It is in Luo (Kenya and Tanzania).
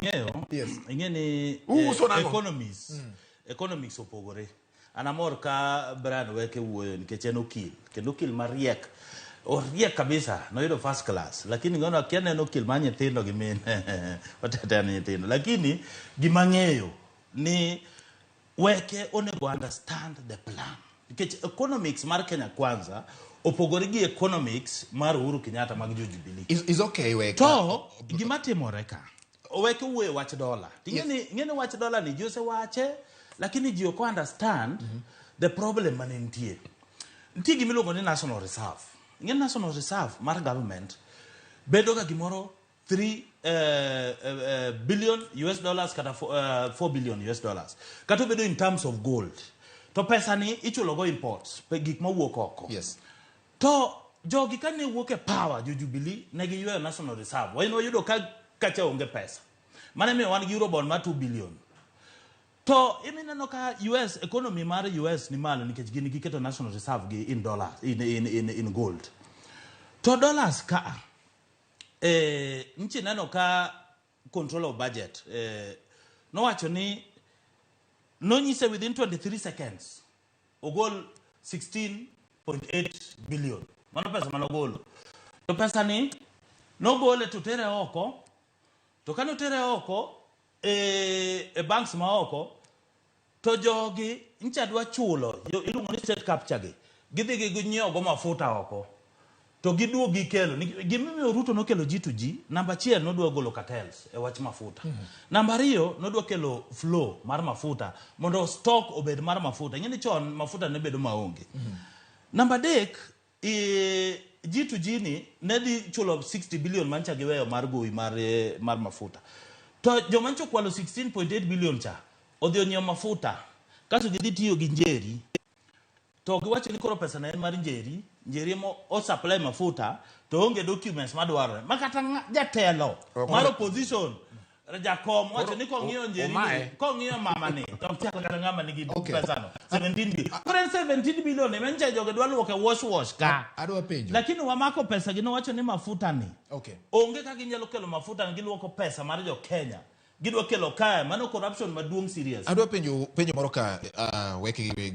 Ing'eyo, ing'e ni Uuso nang'o? Economics opogore. An amor ka Brian Weke wuoyo nikech en okil, kendo okil mariek. Oriek kabisa, noyudo first class. Lakini ng'ano akia ne en okil mar nyithindo gi min. Otete en nyithindo. Lakini gima ang'eyo ni Weke onego understand the plan. Nikech economics mar Kenya Kwanza opogore gi economics mar Uhuru Kenyatta mag jo Jubilee. Is okay Weke. To gima timore ka, Weke wuoyo wach dola. Ting'e ni ing'e ni wach dola ni ji osewache, lakini ji ok understand the problem mane nitie. Nitie gima iluongo ni national reserve. Ing'e ni national reserve mar government bedo ga gimoro 3 billion US dollars kata 4 billion US dollars. Kata obedo in terms of gold. To pesa ni ichulo go imports, gik mawuok oko. To jogi kane wuok e power, jo Jubilee, ne giyweyo national reserve. Wan wayudo ka kacha onge pesa. Mano emomiyo wan gi Eurobond mar 2 billion. To imineno ka US economy mar US ni malo nikech gin giketo national reserve gi in dollars, in gold. To dollars ka nchi neno ka control of budget nowacho ni nonyise within 23 seconds ogol 16.8 billion. Mano pesa mane ogolo. To pesa ni nogole to tere oko. To kane otere oko e banks ma oko to jogi ncha dwa chulo iluongo ni state capture gi. Gidhi gi ginyiewo go mafuta oko. To giduog gikelo. Gimomiyo Ruto nokelo G2G, namba achiel nodwa golo cartels e wach mafuta. Namba ariyo nodwa kelo flow mar mafuta mondo stock obed mar mafuta. Ing'e ni chon mafuta ne bedo maonge. Namba adek, G2G ni ne dhi chulo 60 billion mancha giweyo mar gowi mar mafuta. To joma ncho kwalo 16.8 billion cha odhi onyiewo mafuta kasto gidhi tiyo gi Njeri. To giwacho ni koro pesa na en mar Njeri, Njeri ema o supply mafuta to onge documents madwarore. Ma kata jatelo mar opposition Jakom wacho ni kong'iyo Njeri ni, kong'iyo mama ni, to ok chal kata ng'ama nigi pesa no. 17 billion. Koro en 17 billion ema nyicha jogi dwa luoke wash wash ka. Adwa penjo. Lakini wamako pesa gi nowacho ni mafuta ni. Onge kaka ginyalo kelo mafuta ni giluoko pesa mar jo Kenya. Gidwa kelo kae, mano corruption maduong' serious. Adwa penjo penjo moro ka weke gi wegi.